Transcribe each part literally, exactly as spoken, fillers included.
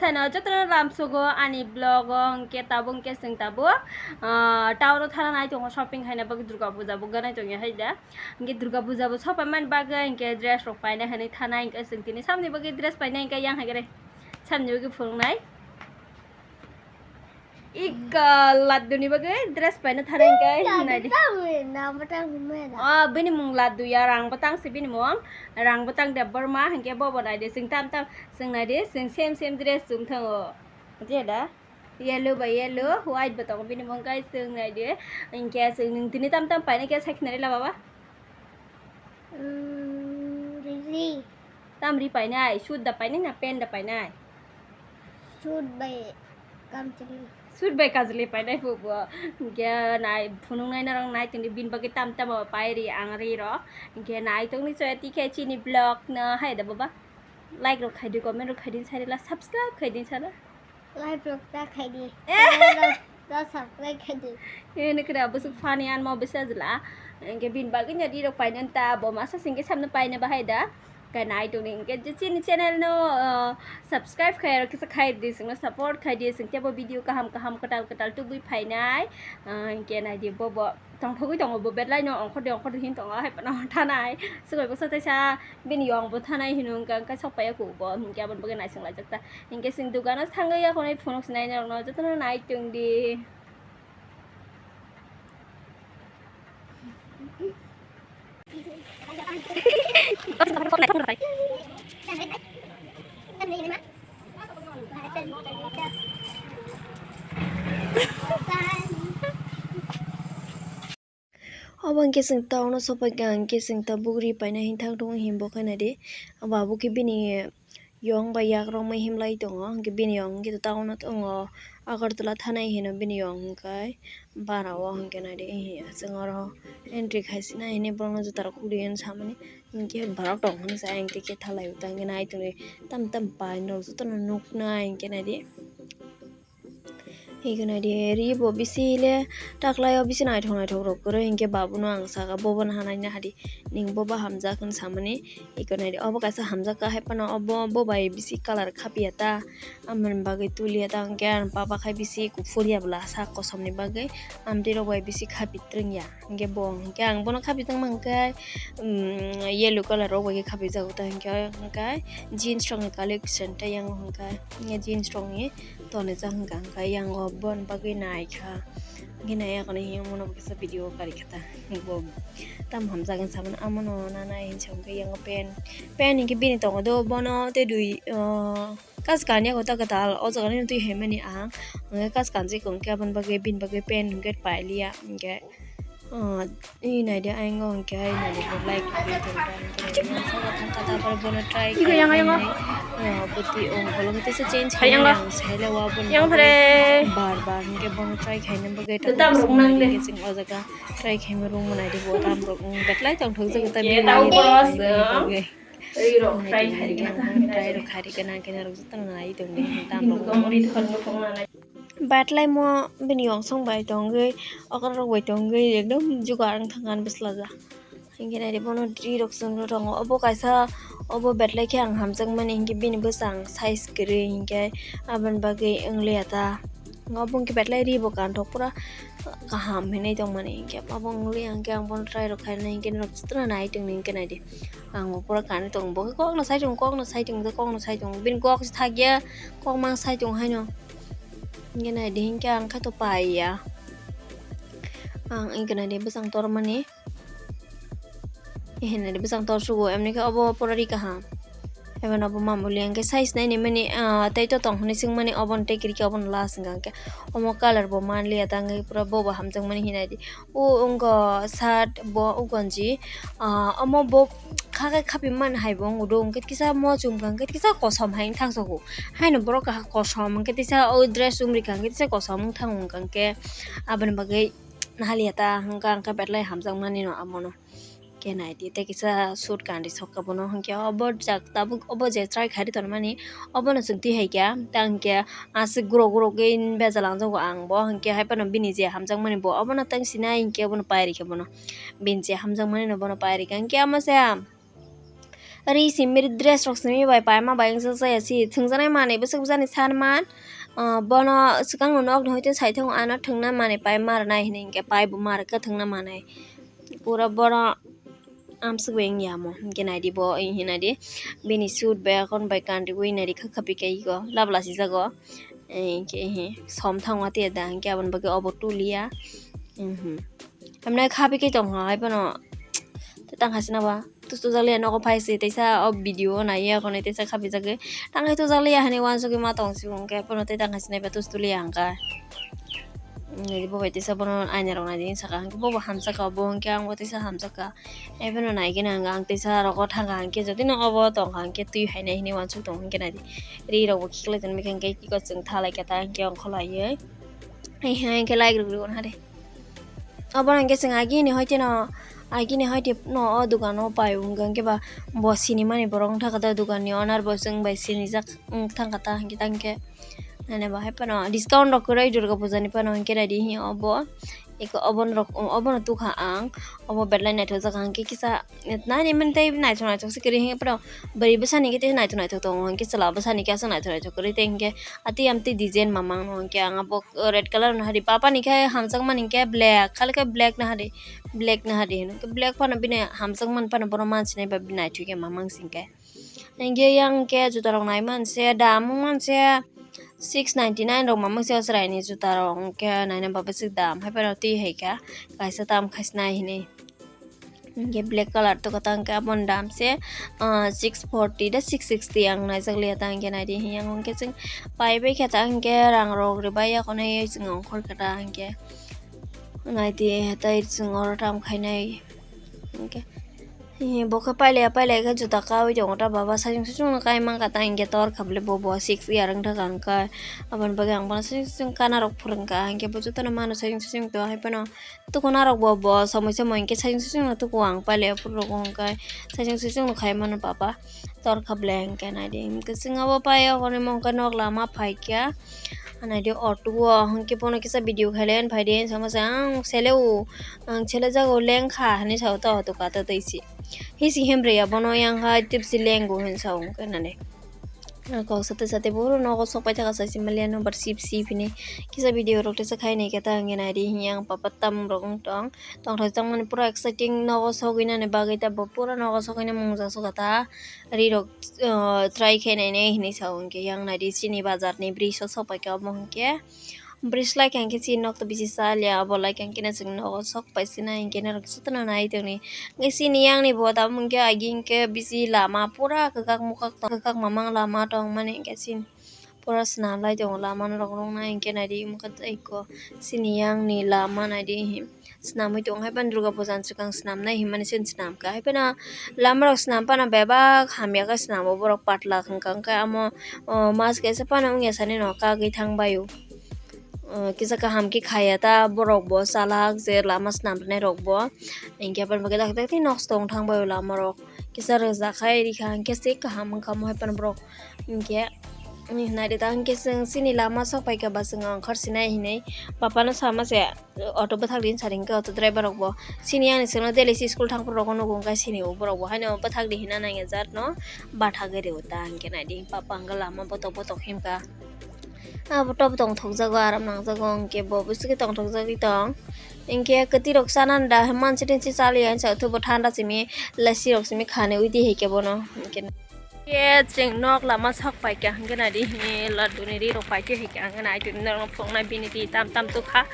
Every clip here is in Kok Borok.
Sano jotono lamsogo ani vlog o, hwnkhe tabuk hwnkhe chwng tabuk, ah, town o thana nai tongo, shopping khaina bagwi Durga Puja bo ganai tongya hai da. Hwnkhe Durga Puja bo sopai mani bagwi hwnkhe dress rok paina hinwi thanai, hwnkhe chwng tini samni bagwi dress painai, hwnkhe yang hai khe samni bagwi phunuknai. Ika laddu ni bagwi dress paina thanai, hwnkhe naidi. Oh, bini mung laddu ya, rang bwtang se bini mung, rang bwtang Debbarma, hwnkhe bobo naidi, chwng tam tam, chwng naidi, chwng same same dress chum thango. Je da? Yellow bai yellow, white bo tongo bini mung kai, chwng naidi. Hinkhe chwng nwng tini tam tam painai khe sai khna rila baba? Mm, ri. Tam ri painai, suit da painai na pant da painai? Suit bai kamchwlwi. Suit bai kajli painai bo bo. Hinkhe nai phunuknai norok nai tongdi bini bagwi tam tam bo pai ri ang ri rok. Hinkhe nai tongni chaya tikhe chini vlog no hai da baba? Like rok khaidi, comment rok khaidi, sai rila subscribe khaidi sala. Like rok ta khaidi. Eh. Comment rok ta subscribe khaidi. Eh, nukra busuk funny an mo bisa jela. Hinkhe bini bagwi no ri rok painani ta bo masa singke samno paina bahai da. Kai nai tongni hinkhe je chini channel no, uh, subscribe khai rok kisa khai di, singno support khai di, sing tebo video kaham kaham kwtal kwtal tubui phainai. Uh, hinkhe nai di bo bo. Tongthogwi tongo bo, belai no ongkhordi ongkhordi hin tongo, hai phano thanai. Swbai bwsa teisa bini yong bo thanai hino, hwnkha hwnkhe sok paiya kuk bo, hinkhe aboni bagwi naising laijak ta. Hinkhe chwng dukano thangwi yakhonai phunuk sinai norokno jotono nai tongdi. Obo hwnkhe chwng town o sopaikha, hwnkhe chwng tabuk ri paina hinthang tongo, hinbo khe naidi. Obo abo khe bini yong bai yakrokma himlai tongo, hwnkhe bini yong hwnkhe town o tongo, Agartala thanai hino bini yong hwnkhe. Bara o hwnkhe naidi, chwng oro entry khaisina hini borokno jutarok khukdi hwn samani, hwnkhe borok tong hwn sa, hwnkhe thalai o ta hwnkhe nai tongdi, tam tam painrok jotono nuknai hwnkhe naidi. Hwnkhe naidi, ri bo bisi le taklaio bisi naithok naithok rok kwrwi, hwnkhe babono ang saka, bobo naha naina hadi, ning bobo hamjak hwn samani. Hwnkhe naidi, obo kaisa hamjak kha, hai phano obo bo bai bisi colour khapiya ta, amoni bagwi tuliya ta, hwnkhe ang papa khai bisi kuphur ya bwla sak kosom ni bagwi, amtwi rok bai bisi khapi twrwngya. Hwnkhe bo hwnkhe ang bono khapi tongma hwnkhe, um, yellow colour rok bai khe khapijago ta hwnkhe, hwnkhe jeans rokni collection tei yang hwnkhe jeans rokni tonijak hwnkha hwnkhe yang o boni bagwi naikha. Hwnkhe naiya khwna hwnkhe omono bo kisa video karikha ta. Bo tam hamjak hinwi samani amono nanai hinwi sa hwnkhe yang o pant, pant hwnkhe bini tongo do bono tei dui, uh, Kas kanya kota katal o jaga nini twi hai mani ang hwnkhe kas kanjwi kong khe aboni bagwi bini bagwi pant hwnkhe pailiya hwnkhe, ah, e naidi ayang o hwnkhe hai naidi bo like bono try khainani, ah, bwtwi ongkholo khe teisa change khainani ang sailao aboni bagwi bar bar hwnkhe bono try khaina bagwi chwng o jaga try khaima rwngmani bo tamrok betlai tongthokjagwi ta bini bagwi. Try rok khai rikhe nang khe norok jotono nai tongdi, tam rok. Batlai mo bini yongsong bai tongwi, okra rok bai tongwi, ekdom jugar wng thang ani bwsla ja. Hinkhe nai di bono ri rok chwng tongo. Obo kaisa, obo betlai khe ang hamjakmani, hinkhe bini bwsang size kwrwi, hinkhe aboni bagwi wng liya ta. Obo hinkhe betlai ri bo kanthok pura kaham hinwi tongmani, hinkhe abo wng liya, hinkhe ang bono try rok khainai, hinkhe norok jotono nai tongdi, hinkhe nai di. Ang bo pura kanwi tongo, bo khe kokno sai tongo, kokno sai tongo, kokno sai tongo. Bini kok se thakya, kok mang sai tongo haino. Hinkhe nai di, hinkhe ang khe to pai ya. Ang hinkhe nai di, bwsang tormani. Hinkhe nai di, bwsang tor sugo, emni khe obo pura ri kaham. Ebo no bo mamuli hinkhe size naini mani, ah, tei to tong hinwi swngmani, obo no tei kwrwi khe obo no last hwnkha hinkhe. Omo colour bo manliya ta, hinkhe pura bo bo hamjakmani hinai di. O wngkha shirt, bo o gonji, ah, omo bo kha khe khapimani hai bo wngkha do, hwnkhe kisa mochum kha, hwnkhe kisa kosom hai wng thangsago. Haino borok kha kosom, hwnkhe tisa o dress chumri kha, hwnkhe tisa kosom wng thango, hwnkha hwnkhe aboni bagwi nahaliya ta, hwnkha hwnkhe betlai hamjakmani no amo no. Khe nai di, tei kisa suit kandi sokha bono, hwnkhe obo jak tabuk obo je try khai ri tonmani, obono chwng twi hai khe, ta hwnkhe aswk guro guro khe bejal ang jago ang bo, hwnkhe hai phano bini je hamjakmani bo obono tang sinai, hwnkhe obono pai rikhe bono. Bini je hamjakmani no bono pai rikha, hwnkhe amo se Ri simi dress rok simi bai paima bai wngsa jaya si thwngjaknai manwi bwswk bwsani san man. Ah, bono swkang no nok ni hoite sai thango ano thwngna manwi pai mar nai hinwi hinkhe pai bo mar khe thwngna manwi pura bono amswk bai wngya mo hinkhe naidi bo hinwi naidi bini suit bai akon bai kanriwi naidi kha khapi kai go labla sijago hinkhe som thango tiya da hinkhe aboni bagwi obo tuliya. Hamnai khapi kai tongkha hai bono tei tang khasina ba. Tus tujak liya nogo phai se teisa o video o naiya khonwi teisa khapijagwi tang khai tujak liya hinwi uansugwi ma tong si hwnkhe bono tei tang khai sinai ba tus tuliya hwnkha. Nini bo bai teisa bono aina rok naidi saka hwnkhe bobo hamjakha bo hwnkhe ang bo teisa hamjakha. Ebono naigwna hwnkha ang teisa rogo thangkha hwnkhe jotino obo tongkha hwnkhe twi hainai hinwi uansuk tongo hwnkhe naidi ri rok bo khiklai tongmikha hwnkhe kiko chwng thalai khe ta hwnkhe ongkholaiwi. Hai hai hwnkhe like rwgwi rw nahadi. Obono hwnkhe chwng agini hoite no agini hoite no o dogano pai hwnkhe ba bo sinimani borok wngkha khe o doganni owner bo chwng bai sinijak wngkha ta hwnkhe ta hwnkhe nani bo hai phano discount rok kwrwi durga puja ni phano hwnkhe naidi hi obo eko obono rok obono tukha ang obo belai naithokjak hwnkhe kisa. Nai ni mani tei naithok naithok se kwrwi hinkhe pura bwrwi bwsani khe tei naithok naithok tongo hinkhe chwla bwsani khe aswk naithok naithok kwrwi tei hinkhe atwi amtwi design mamang no hinkhe ang abo red colour no hari papa ni khe hamjakmani khe black khali khe black no hari black no hari hino black phano bini hamjakmani phano bono mansinai ba naithok khe mamang singkhe hinkhe yang khe juta rok nai manse dam wng manse six ninety nine rok mamang se o chwrai ni juta rok hinkhe naina bagwi se dam hai phano twi hai kha kaisa tam khaisinai hinwi. Hinkhe black colour to kata hinkhe aboni dam se, ah, six forty da six sixty ang naijak liya ta hinkhe naidi hiya hinkhe chwng pai bai khe ta hinkhe rang rok rwbai ya khonai chwng ongkhor khe ta hinkhe naidi tei chwng oro tam khainai hinkhe. Hi, bo khe pailaiya pailaiya khe juta kaui tongo ta baba sajing sujung no kai mankha ta hinkhe tor kha bwlai bo bo six year wngkha hinkhe aboni bagwi ang bono sajing sujung kana rok phwrwngkha hinkhe bo jotono mano sajing sujung to hai phano. Tukuna rok bo bo somoi somoi hinkhe sajing sujung no tuku ang pailaiya phuru rok hinkhe sajing sujung no khai mano papa tor kha bwlai hinkhe naidi hinkhe chwng abo pai obo ni mungkhe nok lama phaikha naidi auto o hinkhe bono kisa video khailai phai di sama se ang sele o ang sele jago lengkha hinwi sao ta auto kata twi si hisi hembrwi abono yang hai tipsi lengo hinwi sao hinkhe nani. Kok sate sate boro nogo sok pai thaka saisi maliya number sip sip hini kisa video rok tesa khai nai khe ta hwnkheno naidi hiya ang papa tamung rok wng tong tongthok jakmani pura exciting nogo sogwi nani bagwi ta bo pura nogo sogwi nani mungsa sokha ta ri rok try khai nai nai hinwi sa o hinkhe yang naidi chini bazar ni bridge o sok pai kha omo hinkhe. Bridge lai kha hinkhe chini nok to bisi cha liya, obo lai kha hinkhe chwng nogo sok pai sina hinkhe norok jotono nai tongni. Hinkhe chini yang ni bo tabuk hinkhe agi hinkhe bisi lama pura kwkak mokak tong, kwkak mamang lama tong mani hinkhe chini pura swnam lai tongo lama norok nuknai hinkhe naidi eko chini yang ni lama naidi. Swnamwi tongo hai phano durga puja ni swkang swnamnai hinmani chwng swnamkha hai phano lama rok swnam phano bebak hamya khe swnamo borok patla wngkha wngkhe amo mas kaisa phano wngya sani no kagwi thangbai o. Kisa kaham khe khaya ta borok bo chalak je lama swnam rwnai rok bo hinkhe aboni bagwi dakti dakti nok tong thangbai o lama rok kisa rwjak khai rikha hinkhe se kaham wngkha mo hai phano borok hinkhe naidi ta hinkhe chwng chini lama sok paikha ba chwng ongkhor sinai hinwi papa no sama se. Auto bwthak di hinsa hinkhe auto driver rok bo chini yang ni sengno daily si school thang phuru rokno nugo hinkhe chini o borok bo haino bwthak di hinna nangya jat no bathagwi rio ta hinkhe naidi papa hinkhe lama botok botok himkha abo tobo tongthok jago aram nangjago hinkhe bo bwswk khe tongthok jagwi tong hinkhe kwtwi rok chanani da mansi tinsi chaliya hinsa thubo thanda simi lassi rok simi khanwi di hinkhe bono hinkhe. Khe chwng nok lama sok paikha hinkhe naidi hi laddu ni ri rok paikhe hinkhe ang naitwi norokno phunuknai bini ri tam tam tukha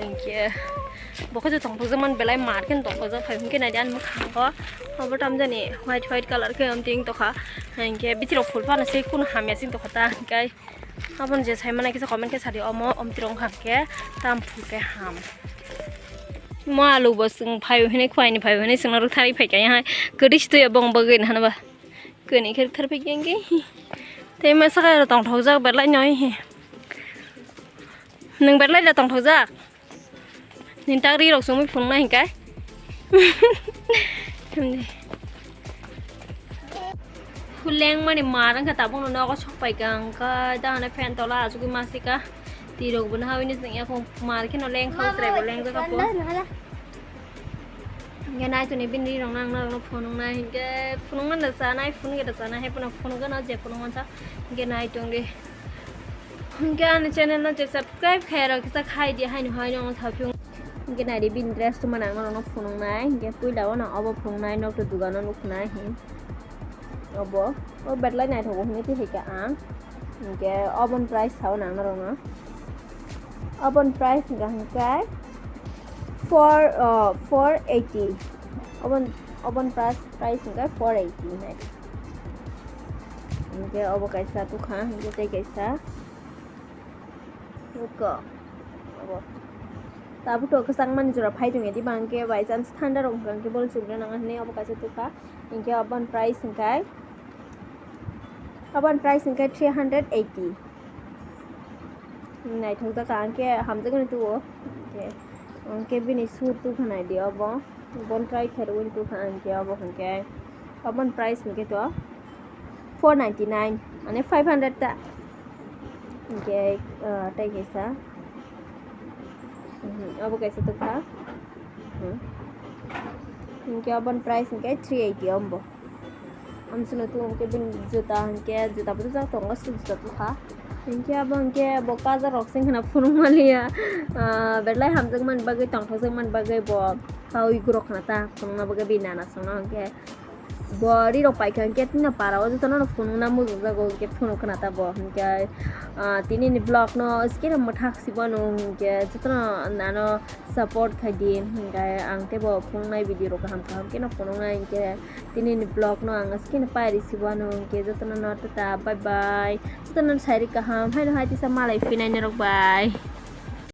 hinkhe bo khe tongthokjakmani belai mar khe tongthokjak phai hinkhe naidi ani mwkhango obo tamjani white white colour khe amtwi wng tongkha hinkhe bithi rok phul phano se kunu hamya se wng tongkha ta hinkhe aboni je saimano kisa comment khe sadi omo omtwi rok wngkha hinkhe tam phul khe ham mo alu bo chwng phaio hinwi khuaini phaio hinwi chwngno rwktharwi phaikha ya hai kwtwi se twi ya bong bagwi hwnba. Kwnwi khe rwktharphaikha hinkhe. Tei masa khe tongthokjak belai no hi. Nwng belai da tongthokjak. Nini tak ri rok chumui phunukna hinkhe. Huleng mani mar wngkha tabukno nogo sok paikha wngkha dahane fan tola achugwi masika. Twi rok bo nahawi ni chwngya khong mar kheno lengkha utrai bo lengjak kha po. Hingke nai tongni bini rirok nang norokno phunuknai, hingke phunukna da chanai, phunukya da chanai, hai phano phunukgano je phunukmani sa, hingke nai tongdi. Hingke ani channel no je subscribe khaiyarok kisa khai di, haino hai nong thaphyung. Hingke nai di bini dress tongma nang norokno phunuknai, hingke puila o nang obo phunuknai, nokto dugano nuknai hin. Obo, o betlai naithogo hinwi twi hai kha ang. Hingke obon price sao nang norokno. Obon price hingka hingke four, uh, four eighty. Obon, obon price, price hingke four eighty nai. Hingke obo kaisa tukha, hingke tei kaisa. Nuko. Obo. Tabuk to kwchangmani jora phai tongya di ba hingke by chance thanda rok hingka hingke bol chumre nang hinwi obo kaisa tukha. Hingke obon price hingkai. Obon price hingkai three hundred eighty. Naithok jaka hingke hamjakgani tuo. Hingke, hingke bini sur tukha nai di obo. Bon try khe rwin tukha hingke obo hingke. Obon price hingke to four ninety nine, mane five hundred ta. Hingke, ah, tei kaisa. Mhm, obo kaisa tukha. Mhm. Hingke obon price hingke three eighty ombo. Amsino tu hingke bini juta hingke juta bo rijak tongo, sik juta tukha. Hingke abo hingke bo kaja rok sing khna phunuk maliya. Ah, belai hamjakmani bagwi, tongthokjakmani bagwi bo kaui gurok khna ta phunukna bagwi bini nana songno hingke. Bo rirok paikha hingke tini para o jotono no phunukna mujukjago hingke phunuk khna ta bo hingke, ah, tini ni vlog no skeno mwthak si bono hingke jotono nano support khai di hingke ang tei bo phunuknai video rok kaham kaham khe no phunuknai hingke tini ni vlog no ang skeno pairi si bono hingke jotono no tata bye bye jotono sai ri kaham haino hai tisa malai phinai norok bai.